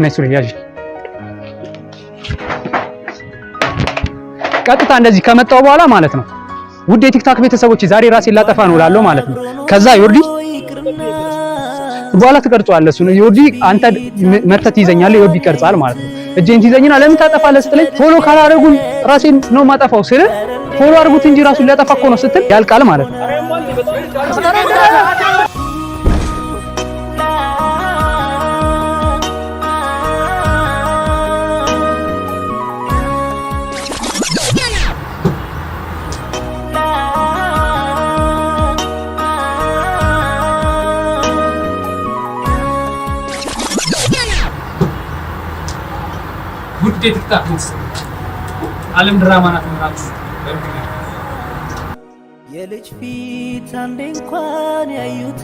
ነይ ሱሪ ያዥ። ቀጥታ እንደዚህ ከመጣው በኋላ ማለት ነው፣ ውድ የ TikTok ቤተሰቦች፣ ዛሬ ራሴን ላጠፋ ነው እላለሁ ማለት ነው። ከዛ ዮርዲ በኋላ ትቀርጸዋለህ። እሱን ዮርዲ አንተ መተህ ትይዘኛለህ፣ ዮርዲ ይቀርጻል ማለት ነው። እጄን ትይዘኝና ለምን ታጠፋለህ ስትለኝ follow ካላደረጉኝ ራሴን ነው ማጠፋው ስል follow አድርጉት እንጂ ራሱን ሊያጠፋ እኮ ነው ስትል ያልቃል ማለት ነው። ውድ የ TikTok ቤተሰቦች፣ ዓለም ድራማ ናት የምላችሁ። የልጅ ፊት አንዴ እንኳን ያዩት።